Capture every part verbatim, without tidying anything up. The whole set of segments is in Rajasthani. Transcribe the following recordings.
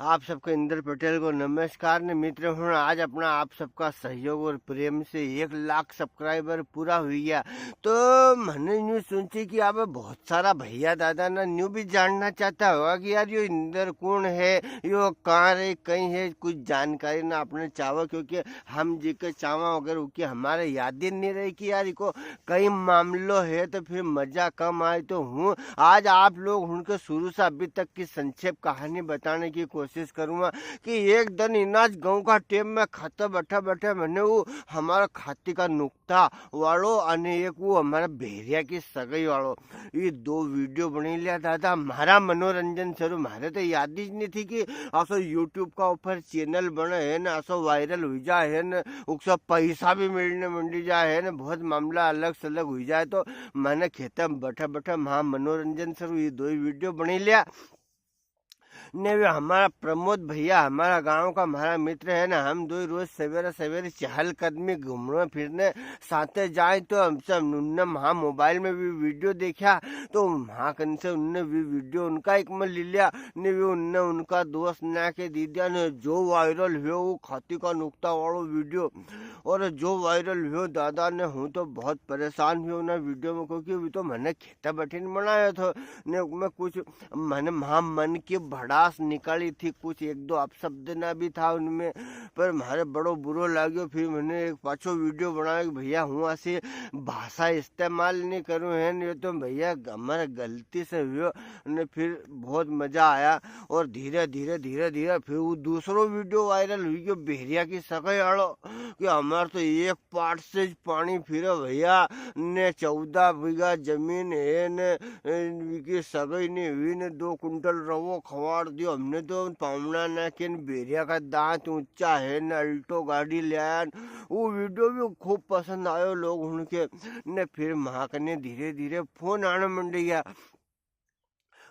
आप सबके इंद्र पटेल को नमस्कार ने मित्र हुण, आज अपना आप सबका सहयोग और प्रेम से एक लाख subscriber पूरा हुई गया। तो मैंने यूं सोची कि आप बहुत सारा भैया दादा ना न्यू भी जानना चाहता होगा कि यार यो इंद्र कौन है, यो कहाँ रे, कहीं है, कुछ जानकारी ना आपने चाहो, क्योंकि हम जी के चावा अगर उकी हमारे याद ही नहीं रही कि यार इको कई मामलो है तो फिर मजा कम आए। तो हूँ आज आप लोग उनके शुरू से अभी तक की संक्षेप कहानी बताने की कोशिश करूँगा कि एक दिन इनाज गाँव का टेम में खाते बैठे बैठे मैंने वो हमारा खाती का नुकता वालो अने एक वो हमारा भेरिया की सगाई वालो, ये दो वीडियो बना लिया दादा, म्हारा मनोरंजन सरू। म्हारे तो याद ही नहीं थी कि असो YouTube का ऊपर चैनल बने है ना, असो वायरल हुई जा है ना, उकसा पैसा भी मिलने मंडी जा है ना, बहुत मामला अलग सलग हुई जाए। तो मैंने खेते में बैठा बैठा महा मनोरंजन सरू ये दो ही वीडियो बना लिया। ने वे हमारा प्रमोद भैया, हमारा गांव का हमारा मित्र है ना, हम दो ही रोज सवेरे सवेरे चहलकदमी घूमने फिरने साथे जाए, तो हमसे उनने महा मोबाइल में भी वीडियो देखा, तो महा कन से उनने भी वीडियो उनका एक में ले लिया, ने वे उनने उनका दोस्त ना के दे दिया ने, जो वायरल हुयो वो खाती का नुकता वालो वीडियो, और जो वायरल हुयो दादा ने, हूँ तो बहुत परेशान हुयो ना वीडियो में, क्योंकि वे तो मैंने खेता बैठे नहीं बनाया था, ने मैं कुछ मैंने महा मन की भड़ास निकाली थी, कुछ एक दो अपशब्द ना भी था उनमें, पर म्हारे बड़ो बुरो लाग्यो। फिर मैंने एक पाछो वीडियो बनायो कि भैया हूँ ऐसी भाषा इस्तेमाल नहीं करूँ है, ये तो भैया हमारे गलती से हुयो। ने फिर बहुत मजा आया और धीरे धीरे धीरे धीरे फिर वो दूसरो वीडियो वायरल हुई गयो भेरिया की सगाई आलो कि हमारे तो एक पाट से ज पानी फिरे भैया, ने चौदह बीघा जमीन है ने, ए, इनकी सगाई नहीं हुई ने दो कुंटल रवो खवाड़ दियो। हमने तो पावना ना के न भेरिया का दांत ऊंचा है ने अल्टो गाड़ी ले आया न। वो वीडियो भी खूब पसंद आयो लोग उनके। ने फिर माँ कने धीरे धीरे फोन आने मंडी गया।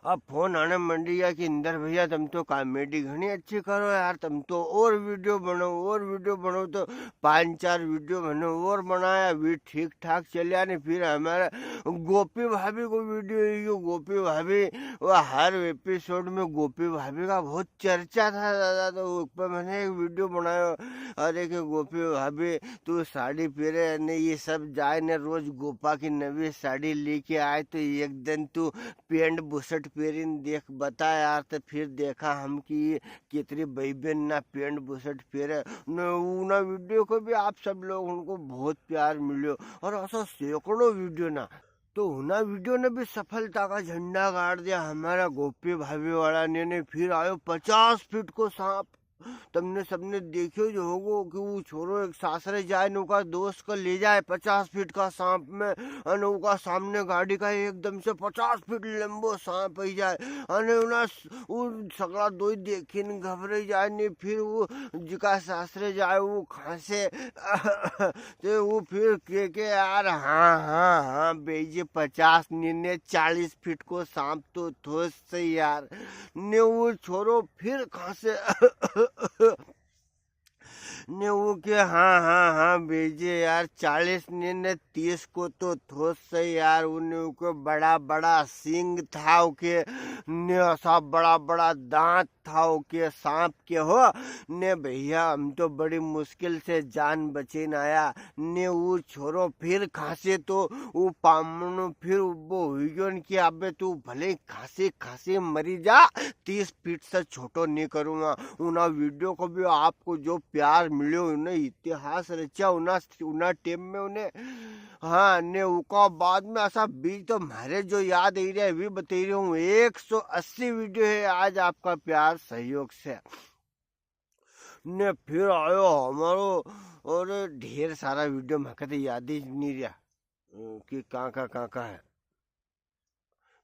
अब फोन आने मंडी गया कि इंदर भैया, तुम तो कॉमेडी घणी अच्छी करो यार, तुम तो और वीडियो बनाओ, और वीडियो बनाओ। तो पांच चार वीडियो मैंने और बनाया, वी ठीक ठाक चलिया ने। फिर हमारा गोपी भाभी को वीडियो, ये गोपी भाभी, वो हर एपिसोड में गोपी भाभी का बहुत चर्चा था दादा। तो उस पर मैंने एक वीडियो बनायो, अरे कि गोपी भाभी तू साड़ी पहरे ने ये सब जाए ने रोज गोपा की नवी साड़ी लेके आए, तो एक दिन तू पेंट बुशर्ट पेरीन देख, बता यार। तो फिर देखा हम कि कितरी भाई बहन ना पेंट बुशर्ट पेरे। न, उना वीडियो को भी आप सब लोग उनको बहुत प्यार मिल्यो और ऐसा सैकड़ों वीडियो ना, तो उना वीडियो ने भी सफलता का झंडा गाड़ दिया हमारा गोपी भाभी वाला ने। ने फिर आयो पचास फीट को सांप। तमने सबने देखियो जो होगो कि वो छोरो एक सासरे जाए ने उका दोस्त को ले जाए पचास फीट का सांप में, अने उका सामने गाड़ी का एकदम से पचास फीट लंबो सांप आई जाए, अने उना स-, उ सगला दोई देखी ने घबराई जाए ने। फिर वो जिका सासरे जाए वो खांसे ते वो फिर के के यार, हाँ हाँ हाँ बेजी, पचास नी ने चालीस फीट को सांप तो थोस से यार। ने वो छोरो फिर खांसे ने वो के, हाँ हाँ हाँ बेजे यार, चालीस ने, ने तीस को तो थोस से यार। उन्हें उके बड़ा बड़ा सींग था उके, ने ऐसा बड़ा बड़ा दांत था उके सांप के हो। ने भैया हम तो बड़ी मुश्किल से जान बचीन आया। ने वो छोरो फिर खांसे तो वो पामणो फिर उबो हुई गयो न कि अबे तू भले खांसे खांसे मरी जा, तीस फीट से छोटो नी करूँगा। उना वीडियो को भी आपको जो प्यार मिल्यो, उन्हें इतिहास रचा उना, उना टेम में उन्हें। हाँ, ने उका बाद में ऐसा बीज तो म्हारे जो याद आई रहा है, वी बताई रहा हूँ, एक सौ अस्सी वीडियो है आज आपका प्यार सहयोग से। ने फिर आयो हमारो, और ढेर सारा वीडियो म्हाके तो याद ही नी रहा, अ, कि कां का, कां का है।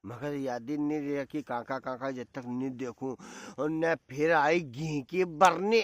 मगर याद ही नी रहा कि कां का, कां का जब तक नी देखूं। और ने फिर आई घी की बरनी,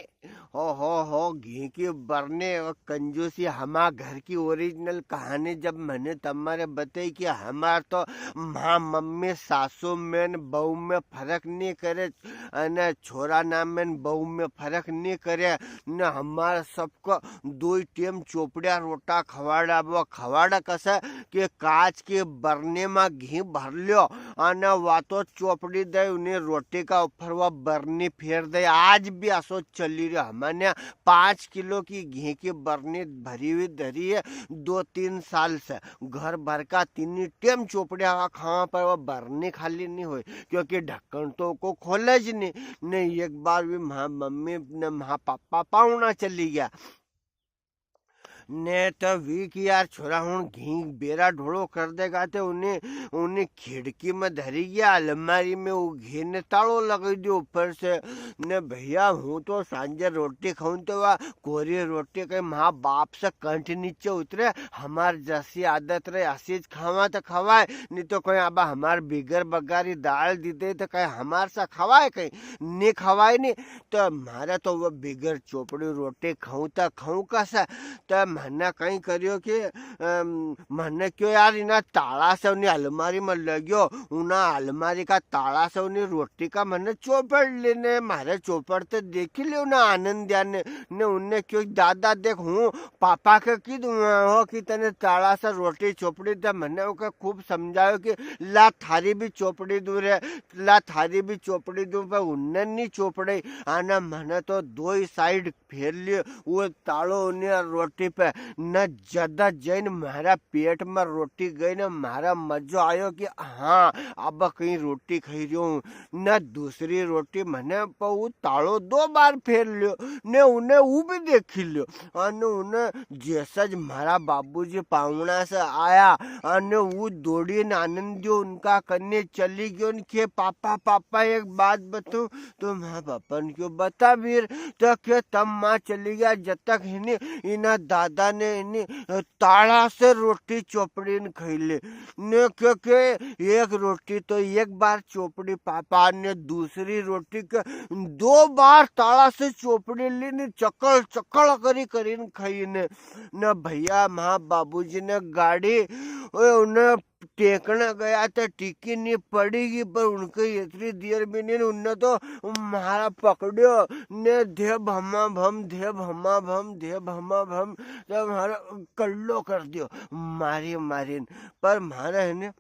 हो, हो, हो, घी की बरनी और कंजूसी हमार घर की ओरिजिनल कहानी जब मैंने तमारे बताई कि हमार तो माँ, मम्मी, सासू में न बहू में फर्क नहीं करे, अने छोरा ना में न बहू में फर्क नहीं करे, न हमार सबको दो ही टेम चोपड़िया रोटा खवाड़ा, वो खवाड़ा कसा कि कांच की बरनी में घी भर लियो, अने वा तो चोपड़ी दे, उन्हें रोटी का ऊपर वा बरनी फेर दे। आज भी असो चली रह्यो। हमने पाँच किलो की घी की बरनी भरी हुई धरी है दो तीन साल से। घर भर का तीन टेम चोपड़िया का खावा पर वा बरनी खाली नहीं हुई, क्योंकि ढक्कन तो को खोले ज नहीं। ने एक बार भी म्हा मम्मी ने म्हा पापा पावणा चली गया। ने तो वी की यार छोरा हुण घी बेरा ढोलो कर देगा, ते उन्हें, उन्हें खिड़की में धरी गया, अलमारी में वो घी ने तालो लगाई दियो ऊपर से। ने भैया, हूँ तो सांझे रोटी खाऊं तो वा कोरी रोटी कहीं माँ बाप से कंठ नीचे उतरे। हमार जसी आदत रहे, असी ज खावा तो खवाए, नहीं तो कहीं अब हमार बिगर बगारी दाल दी दे तो कहीं हमार से खवाए, कहीं नहीं खवाए नहीं। तो म्हारे तो वो बिगर चोपड़ी रोटी खाऊं तो खाऊं कसा? तो म्हने कहीं करियो कि, अम, म्हने क्यों यार इना ताला से उन्हें अलमारी में लग्यो, उना अलमारी का ताला से उन्हें रोटी का म्हने चोपड़ लेने, म्हारे चोपड़ तो देखी लियो ना आनंद दिया ने, ने उन्हें क्यों दादा देख हूँ पापा के की दूँ हो कि तने ताला से रोटी चोपड़ी दे, म्हने ओके खूब समझायो कि ला थारी भी चोपड़ी दूँ रे, ला थारी भी चोपड़ी दूँ, पर उन्ने नहीं चोपड़े। आना म्हने तो दो ही साइड फेर लिए, वो तालो ने रोटी पे न ज्यादा जैन म्हारा पेट में रोटी गई न म्हारा मजो आयो कि हाँ, अब कहीं रोटी खाई रह्यो हूँ। न दूसरी रोटी म्हने पर वो तालो दो बार फेर लियो, ने उन्हें वो भी देखी लियो। अने उन्हें जैसा ज म्हारा बाबूजी पावणा से आया, अने वो दौड़ी न आनंद दियो उनका कन्ने चली गयो न के, "पापा, पापा, एक बात बताऊं?" तो म्हारा पापा ने क्यों, "बता वीर।" तो के, "तम माँ चली गया, जब तक है नी, इना दादा ने है नी, ताला से रोटी चोपड़ी न खाई ले।" ने के, के एक रोटी तो एक बार चोपड़ी पापा ने, दूसरी रोटी के दो बार ताला से चोपड़ी ली ने चकल चकल करी करी न खाई ने। न भैया, म्हा बाबूजी ने गाड़ी, ओए, उन्हें टेकने गया तो टिकी नहीं पड़ेगी, पर उनके इतनी देर भी नहीं, उनने तो म्हारा पकड़्यो ने धे भमा भम, धे भमा भम, धे भमा भम, तो म्हारा कल्लो कर दियो, मारी मारी न। पर म्हारा है ने,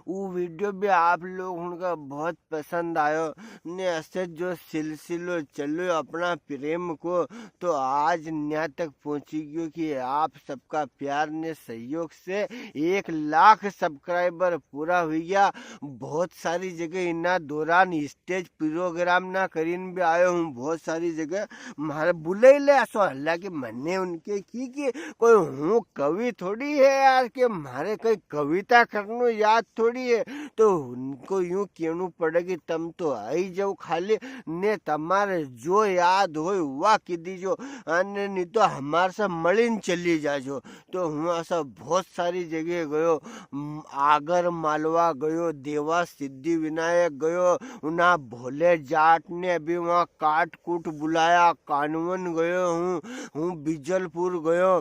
वो वीडियो भी आप लोग उनका बहुत पसंद आयो ने। ऐसे जो सिलसिलो चलो अपना प्रेम को, तो आज न्या तक पहुंची गयो कि आप सबका प्यार ने सहयोग से एक लाख सब्सक्राइबर पूरा हुई गया। बहुत सारी जगह इना दौरान स्टेज प्रोग्राम ना करीन भी आयो हूँ, बहुत सारी जगह म्हारे बुलाई ले असो। हालांकि मने उनके की कि कोई हूँ कवि थोड़ी है यार, कि म्हारे कोई कविता करनो याद थोड़ी है। तो उनको यूं कहणू पड़े कि तम तो आई जाओ खाली, ने तमारे जो याद होय वा की दीजो, अने नी तो हमार से मलिन चली जाजो। तो हूँ ऐसा बहुत सारी जगह गयो, म, आगर मालवा गयो, देवास सिद्धि विनायक गयो, उना भोले जाट ने अभी वहाँ काट कूट बुलाया, कानवन गयो हूँ, हूँ बीजलपुर गयो।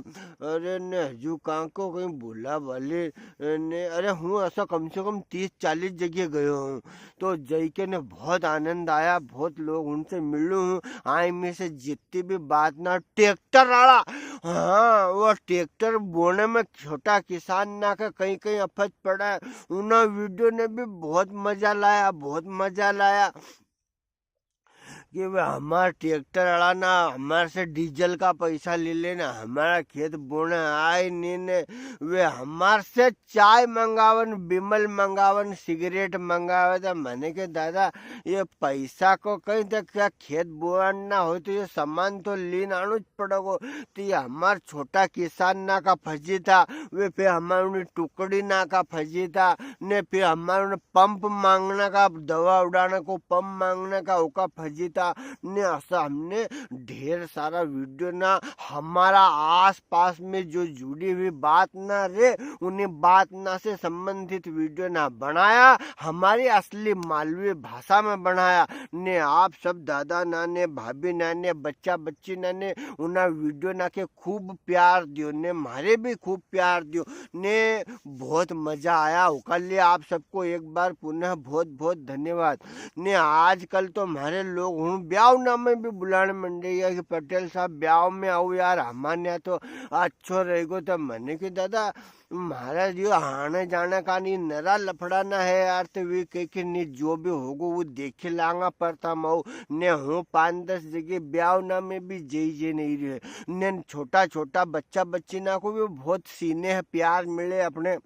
अरे ने हजू कांको कहीं भूला भाली ने, अरे हूँ ऐसा कम से कम तीस चालीस जगह गयो हूँ। तो जई के ने बहुत आनंद आया, बहुत लोग उनसे मिलू हूँ। आई में से जितनी भी बात ना ट्रैक्टर वाला, हाँ, वो ट्रैक्टर बोने में छोटा किसान ना का कहीं कहीं अफज पड़ा है। उन्हें वीडियो ने भी बहुत मजा लाया, बहुत मजा लाया। कि वे हमार ट्रैक्टर वाला ना हमारे से डीजल का पैसा ले लेना, हमारा खेत बोने आए नी ने, वे हमारे से चाय मंगावन, बिमल मंगावन, सिगरेट मंगावे। तो मैंने के, "दादा, ये पैसा को कहीं तो क्या खेत बोवाना हो तो ये सामान तो लीन आणो ज पड़ेगो।" तो ये हमार छोटा किसान ना का फजीता, वे फिर हमारे उन्हें टुकड़ी ना का फजीता, ने फिर हमारे उन्हें पंप मांगना का, दवा उड़ाने को पंप मांगने का, ओका फजीता। ने असा हमने ढेर सारा वीडियो ना हमारा आसपास में जो जुड़ी हुई बात ना रे, उन्हीं बात ना से संबंधित वीडियो ना बनाया, हमारी असली मालवी भाषा में बनाया। ने आप सब दादा ना ने, भाभी ना ने, बच्चा बच्ची ना ने उना वीडियो ना के खूब प्यार दियो ने, म्हारे भी खूब प्यार दियो ने, बहुत मजा आया। ओका लिए आप सबको एक बार पुनः बहुत बहुत धन्यवाद। ने आजकल तो म्हारे लोग हुण ब्याव ना में भी बुलाने मंडी गया कि पटेल साहब ब्याव में आओ यार, हमारे यहाँ तो अच्छो रहेगो। तो मने कि दादा, म्हारा जो आने जाने का नी नरा लफड़ा ना है यार, तो वे कह के नी जो भी होगो वो देखे लांगा, पर था मऊ ने हूँ पाँच दस जगह ब्याव ना में भी जई जे नहीं रहे। ने छोटा छोटा बच्चा बच्ची ना को भी बहुत स्नेह प्यार मिले अपने।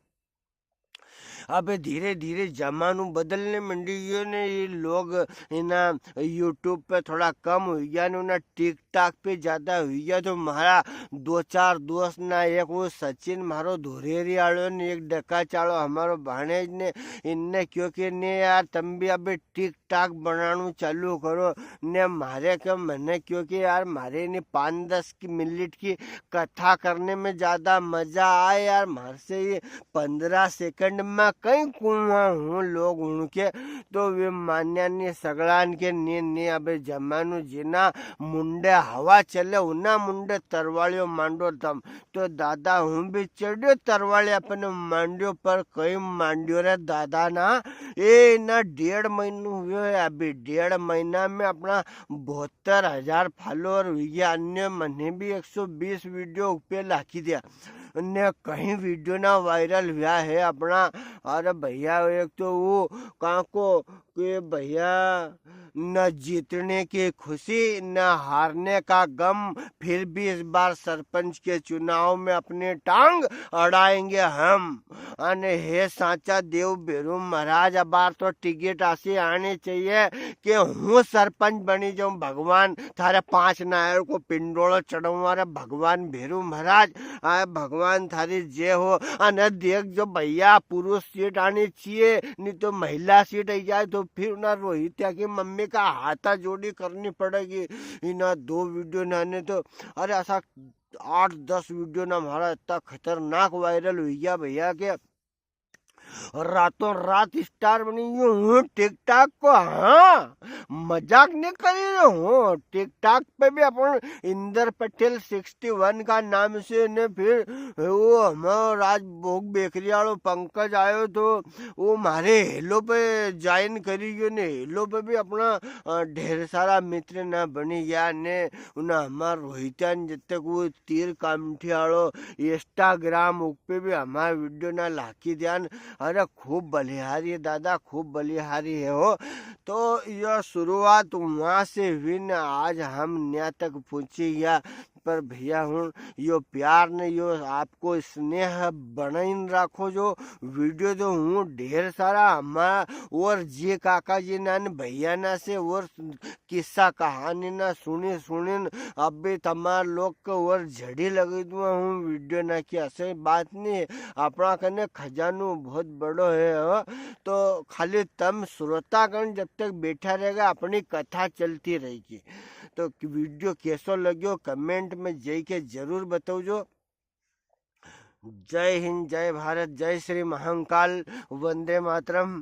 अबे धीरे धीरे जमानो बदलने मंडी गयो ने, ये लोग इना YouTube पे थोड़ा कम हुई गया ने, उना TikTok पे ज्यादा हुई गया। तो म्हारा दो चार दोस्त ना, एक वो सचिन म्हारो धोरेरी आलो ने, एक डकाच आलो हमारो भाणेज ने, इनने क्यो कि ने यार तम भी अबे TikTok बनानू चालू करो ने, म्हारे के मने क्यो कि यार म्हारे ने पाँच दस की मिनट की कथा करने में ज्यादा मजा आए यार, म्हारे से ये पन्द्रह सेकंड में कई कुआं हूँ लोग उनके, तो वे मान्या ने सगळान के ने, ने अबे जमानो जिना मुंडे हवा चले, उना मुंडे तरवालियो मांडो तम। तो दादा हूँ भी चढ़ियो तरवालिया अपने मांडियो, पर कई मांडियो रे दादा ना, ए ना डेढ़ महीनो हुयो है, अभी डेढ़ महीना में अपना बहत्तर हजार follower हुई गया। अन्य मने भी एक सौ बीस वीडियो पे लाखी दिया। ने कहीं वीडियो ना वायरल हुआ है अपना। अरे भैया, एक तो वो कांको के भैया, न जीतने की खुशी, न हारने का गम, फिर भी इस बार सरपंच के चुनाव में अपनी टांग अड़ाएंगे हम। अने हे सांचा देव भेरू महाराज, अबार तो टिकट असी आनी चाहिए कि हूँ सरपंच बनी जाऊं। भगवान थारे पांच नायर को पिंडोलो चढ़ाऊं। अरे भगवान भेरू महाराज, आए भगवान थारी जय हो। अने देख जो भैया, पुरुष सीट आनी चाहिए, नी तो महिला सीट आई जाए तो फिर ना रोहित्या की मम्मी का हाथा जोड़ी करनी पड़ेगी। इना दो वीडियो नाने तो, अरे असा आठ दस वीडियो ना म्हारा इतना खतरनाक वायरल हुई गया भैया के रातों रात स्टार बनी गयो हूँ TikTok को। हाँ, मजाक नी करी रह्यो हूँ। TikTok पे भी अपन इंदर पटेल सिक्सटी वन का नाम से ने, फिर वो हमारो राजभोग बेकरी वालो पंकज आयो तो वो म्हारे हेलो पे ज्वाइन करी गयो ने, हेलो पे भी अपना, अ, ढेर सारा मित्र ना बनी गया ने, उन्हें हमार रोहित्या ने जब तक वो तीर कामठी वालो Instagram उक पे भी हमारा वीडियो ना लाखी दिया न। अरे खूब बलिहारी है दादा, खूब बलिहारी है हो। तो यह शुरुआत वहाँ से हुई न, आज हम न्या तक पहुँची गया। पर भैया हूँ, यो प्यार ने यो आपको स्नेह बनाइन राखो जो। वीडियो तो हूँ ढेर सारा हमारा और जी काका जी ना न भैया ना से और किस्सा कहानी ना सुनी सुनी न अभी तमार लोग के और झड़ी लगी दूँ हूँ वीडियो ना की। ऐसी बात नी है, अपना कने खजानो बहुत बड़ो है हो। तो खाली तम श्रोतागण जब तक बैठा रहेगा, अपनी कथा चलती रहेगी। तो वीडियो कैसो लग्यो, comment में जई के जरूर बताओ। जय हिंद, जय भारत, जय श्री महाकाल, वंदे मातरम।